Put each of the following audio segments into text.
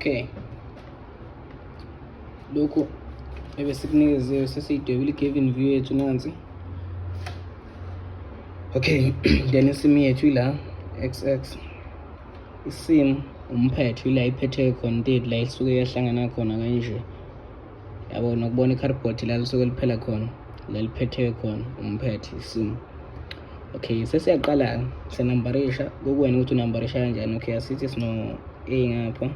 Okay, lokhu ebesikunikezwe sesiyidwebile i-given view yethu nansi. Okay, then i-seam yethu ila xx, i-seam umphetho ila iphethe khona into la isuke yahlangana khona kanje, yabo, nokubona i-cardboard la lisuke liphela khona, la liphethe khona umphetho, i-seam. Okay, sesiyaqala siyanambarisha, kukuwena ukuthi unambarisha kanjani. Okay, asithi sino A ngapha,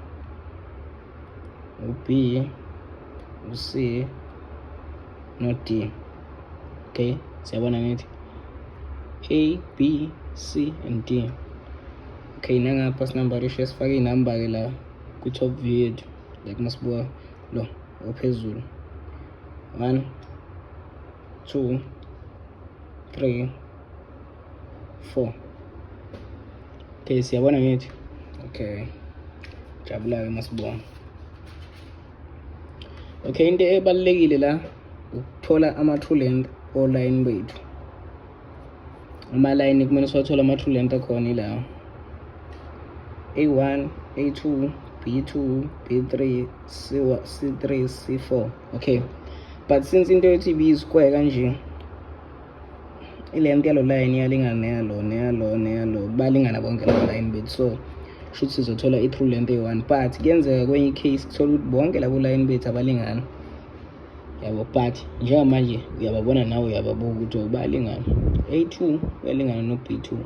u-B, u-C no-D. Okay, siyabona ngithi A, B, C and D. Okay, nangapha sinambarisha, sifake inamba-ke la kwi-top view yethu, like masibuka lo ophezulu, 1 2 3 4. Okay, siyabona ngithi. Okay, jabula-ke masibona. Okay, into ebalulekile la ukuthola ama-true length o-line bethu. Ama-line kumele siwathole, ama-true length akhona ilawa: A1, A2, B2, B3, C1, C3, C4. Okay, but since into yothi ibiyi-square kanje, i-length yalo line iyalingana neyalo, neyalo, neyalo, balingana bonke labo line bethu, so shuthi sizothola i-true length eyi-1. But kuyenzeka kwenye i-case kuthola ukuthi bonke labo line bethu abalingani, yabo, but njengamanje uyababona nawe, uyababuka ukuthi bayalingana. A2 uyalingana no-B2,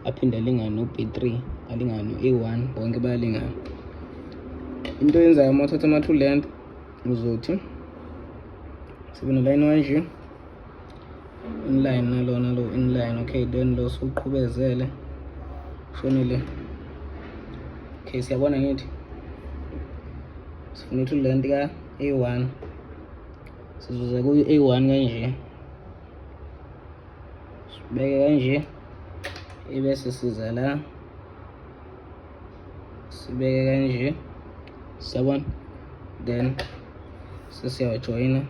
aphinde alingane no-B3, alingane no-A1, bonke bayalingana. Into oyenzayo uma uthatha ama-true length, uzothi sibe no-line kanje inline, nalo nalo inline. Okay, then lo suqhubezele shonile. Okay, siyabona ngithi sifuna i-true length ka-A1, sizoza ku-A1 kanje, sibeke kanje, ibese siza la, sibeke kanje, siyabona. Then sesiyawajoyina,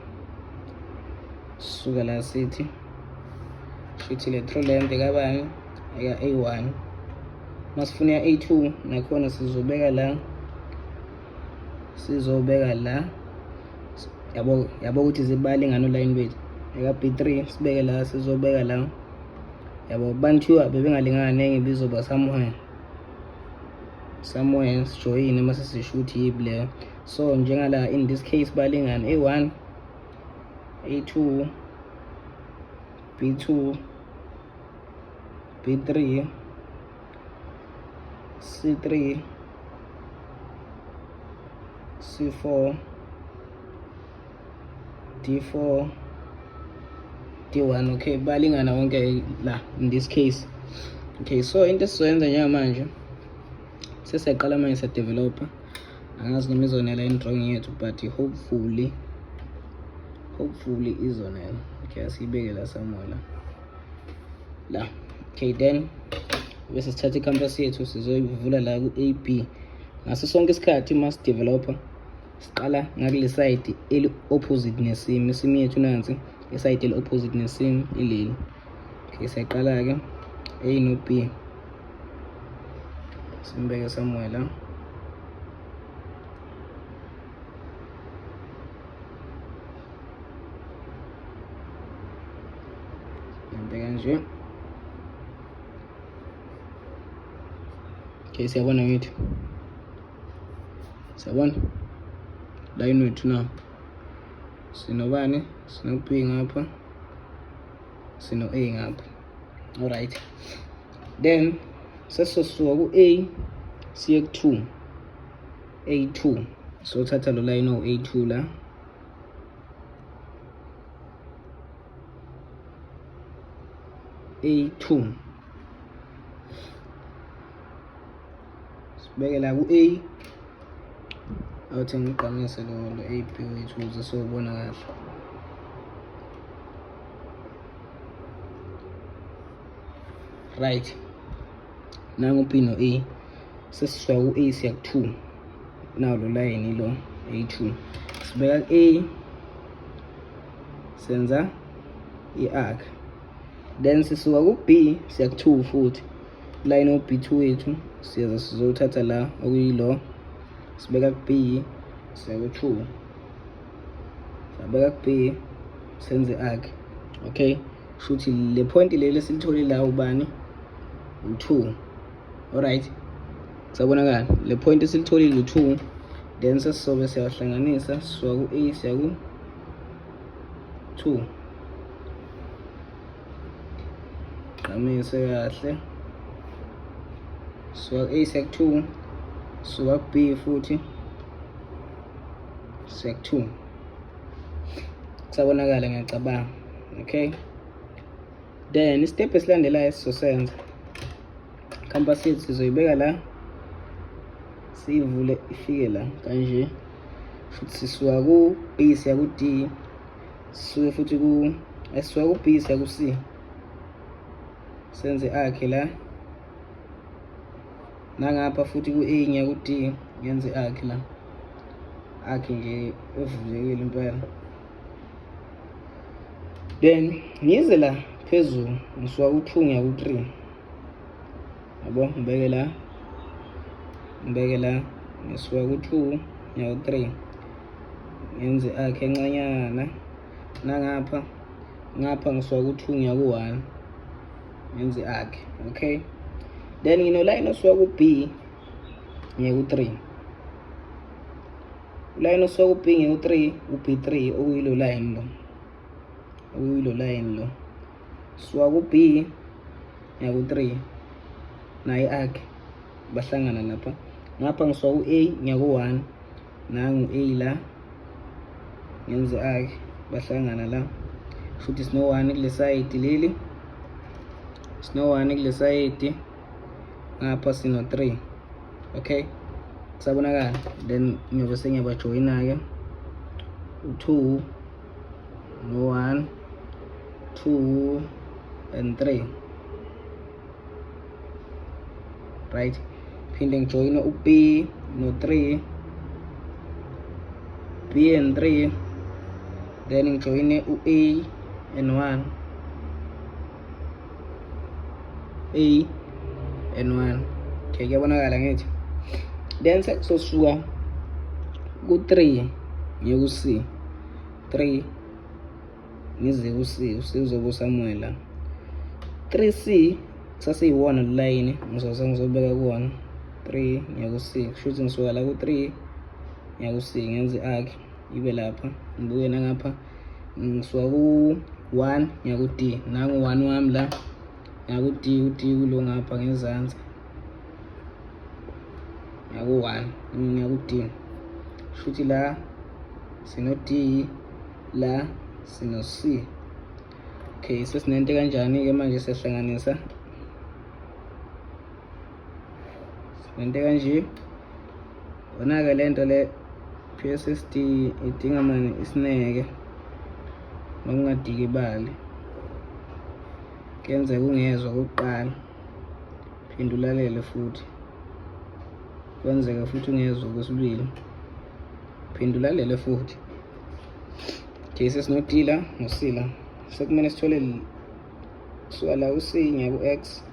sisuka la sithi shuthi le true length kabani? Eka A1. Masifuna ya A2 nakhona sizobeka la, sizobeka la, yabo, yabo ukuthi zibalingana o-line bethu. Eka B3 sibeke la, sizobeka la, yabo, banthiwa bebengalingani, enye ibizoba somewhere somewhere, sijoyine mase sisho ukuthi yibi leyo. So njengala in this case balingana A1, A2, B2, B3, C3, C4, D4, D1. Okay, balingana wonke la in this case. Okay, so into esizoyenza njengamanje, sesiyaqala manje siyadevelopa. Angazi noma izonela in-drawing yethu, but hopefully izonela. Okay, asiyibeke la somewhere la la. Okay, then bese sithatha i-compass yethu, sizoyivula la ku-A B. Ngaso sonke isikhathi uma sidevelopa siqala ngakule side eli-opposite ne-seam. I-seam yethu nansi, i-side eli-opposite ne-seam ileli. Okay, siyaqala-ke, A no B, simbeke somewhere la. Lento kanje. Okay, siyabona ngithi, siyabona line wethu na sinobani, sino B ngapha, sino A ngapha. Alright, then sesizosuka ku-A siye ku-2, A2. Sothatha lo line owu-A2 la, A2, sibeke la ku-A. Awuthi ngigqamise lo A B wethu ukuze sobona kahle. Right, nangu B no A. Sesisuka ku-A siya ku-2. Nawo lo line lo A2, sibeka ku-A, senza i-arc. Then sisuka ku-B siya ku-2 futhi, line o-B2 wethu siyeza sizowuthatha la okuyilo. Sibeka ku-B, siya ku-2. Sabeka ku-B, senze arc. Okay, shuthi le point leli esilithole la ubani? U-2. Alright, kusabonakala le point esilitholile u-2. Then sesizobe siyawahlanganisa, sisuka ku-A siya ku-2. Gqamise kahle, suka ku-A siya ku-2, suka ku-B futhi siya ku-2. Kusabonakala, ngiyacabanga. Okay, then i-step esilandelayo esizosenza, compass yethu sizoyibeka la, siyivule ifike la kanje. Futhi sisuka ku-B siya ku-D, sisuke futhi ku sisuka ku-B siya ku-C, senze akhe la. Nangapha futhi ku-A ngiya ku-D, ngenze akhe la, akhe nje evulekile impela. Then ngize la phezulu, ngisuka ku-2 ngiya ku-3, yabo. Ngibeke la, ngibeke la, ngisuka ku-2 ngiya ku-3, ngenze akhe encanyana. Nangapha ngapha ngisuka ku-2 ngiya ku-1, ngenze akhe. Okay, then ngino-line osuka ku-B ngiya ku-3. Ulayini osuka ku-B ngiya ku-3, u-B3, okuyilo line lo, okuyilo line lo. Suka ku-B ngiya ku-3, naye akhe, bahlangana lapha. Ngapha ngisuka ku-A ngiya ku-1, nangu A la, ngenze akhe, bahlangana la. Futhi sino-1 kule side leli, sino-1 kule side, ngapha sino-3. Okay, kusabonakala. Then ngiyobe sengiyabajoyina-ke, u-2 no-1, 2 and 3, right? Phinde ngijoyine u-B no-3, B and 3. Then ngijoyine u-A and 1, A and 1. Okay, kuyabonakala ngithi. Then sekuzosuka ku-3 ngiye ku-C, 3 ngize ku-C, u-C uzobe uSamuel la. 3C kusaseyiwona line, ngizoze ngizobeka kuwona 3 ngiya ku-C. Kusho ukuthi ngisuka la ku-3 ngiya ku-C, ngenze i-arc ibe lapha. Ngibuye nangapha, ngisuka ku-1 ngiya ku-D, nangu 1 wami la, ngiya ku-D, u-D kulo ngapha ngezansi, ngiya ku-1, ngiya ku-D. Shuthi la sino-D, la sino-C. Okay, sesinento kanjani-ke manje? Siyahlanganisa, sinento kanje. Yona-ke lento le PSSD idinga mani isineke nokungadikibali. Kuyenzeka ungezwa kokuqala, phinde ulalele futhi. Kwenzeka futhi ungezwa okwesibili, phinde ulalele futhi. Okay, sesino-D la no-C la. Sekumele sithole suka la ku-C ngiya ku-X,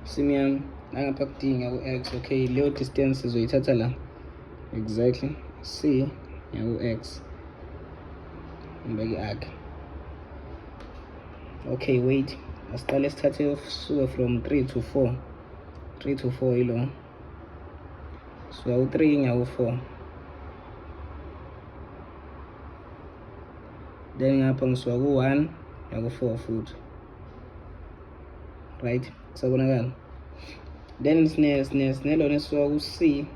simyami nangapha ku-D ngiya ku-X. Okay, leyo distance sizoyithatha la exactly, C ngiya ku-X, ngibeke i-arc. Okay, wait, asiqale sithathe suke from 3 to 4, 3 to 4 ilo. Suka ku-3 ngiya ku-4, then ngapha ngisuka ku-1 ngiya ku-4 futhi, right? Kusabonakala. Then sine sine sinelona esisuka ku-C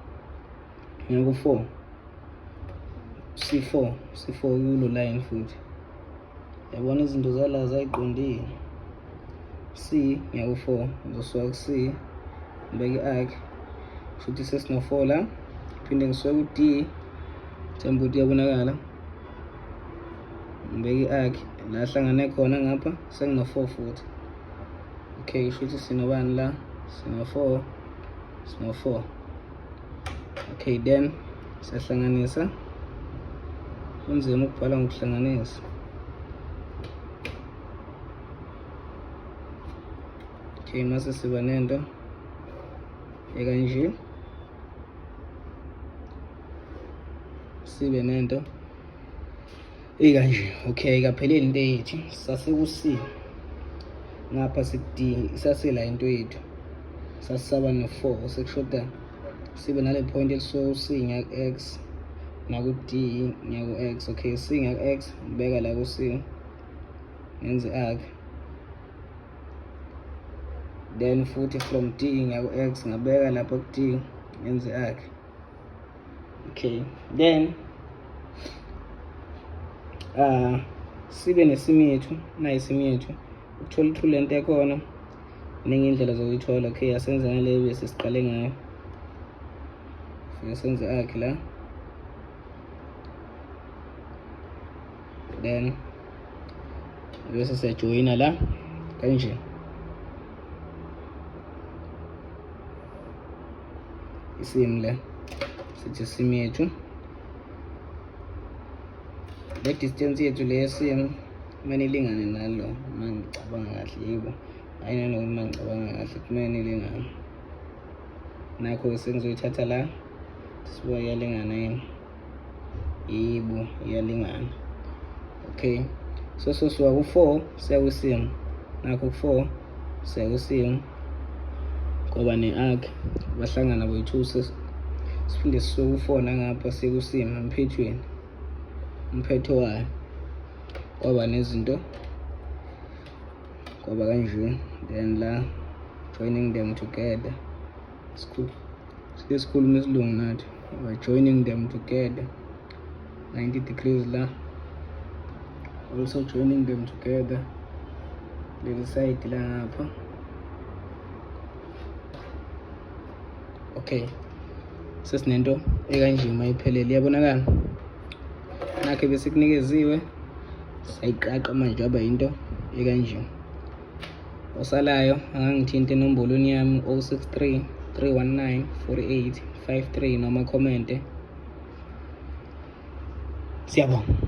ngiya ku-4, C4, C4 kulo line futhi. Yabona izinto zala zayiqondile. C ngiya ku-4, ngizosuka ku-C ngibeke i-arc, futhi sesino-4 la. Phinde ngisuke ku-D, themba ukuthi iyabonakala, ngibeke i-arc la hlangane khona ngapha, sengino-4 futhi. Okay, shuthi sinobani la? Sino-4, sino-4. Okay, then siyahlanganisa. Kunzima ukubhala ngokuhlanganisa. Okay, mase siba nento ekanje. Sibe nento ikanje. Okay, ikapheleli into yethu, sasiku-C ngapha, siku-D, isasela into yethu, sasisaba no-4, sekushoda sibe nale point elisuka ku-C ngiya ku-X naku-D ngiya ku-X. Okay, C ngiya ku-X, ngibeka la ku-C, ngenze arc, then futhi from D ngiya ku-X, ngabeka lapha ku-D, ngenze arc. Okay, then sibe nesimi yethu, nayi isimi yethu. Ukuthola i-true length yakhona, iningi indlela zokuyithola. Okay, asenze ngale bese siqale ngayo, fike senze arc la, then bese siyajoyina la kanje. Isimi le, sithi isimi yethu, le distance yethu le yesimi kumele ilingane nalo, uma ngicabanga kahle. Yebo, hayi, nanokuthi uma ngicabanga kahle kumele ilingane. Nakho-ke sengizoyithatha la, sibuka iyalingana yini. Yebo, iyalingana. Okay, so suka ku-4 siya kwisimo, nakho ku-4 siya kwisimo, ngoba ne-arc bahlangana boyi-2. Siphinde sisuke ku-4 nangapha siye kusimo emphethweni, umphetho wayo kwaba nezinto, kwaba kanje, then la joining them together. Sikhulu sike sikhuluma isilungu nathi, we're joining them together 90 degrees la, also joining them together leli side la ngapha. Okay, sesinento ekanje uma iphelele, iyabonakala nakho besikunikeziwe, sayiqaqa manje yaba into ekanje. Osalayo angangithinta enombolweni yami 063 319 48 53 noma commente. Siyabonga.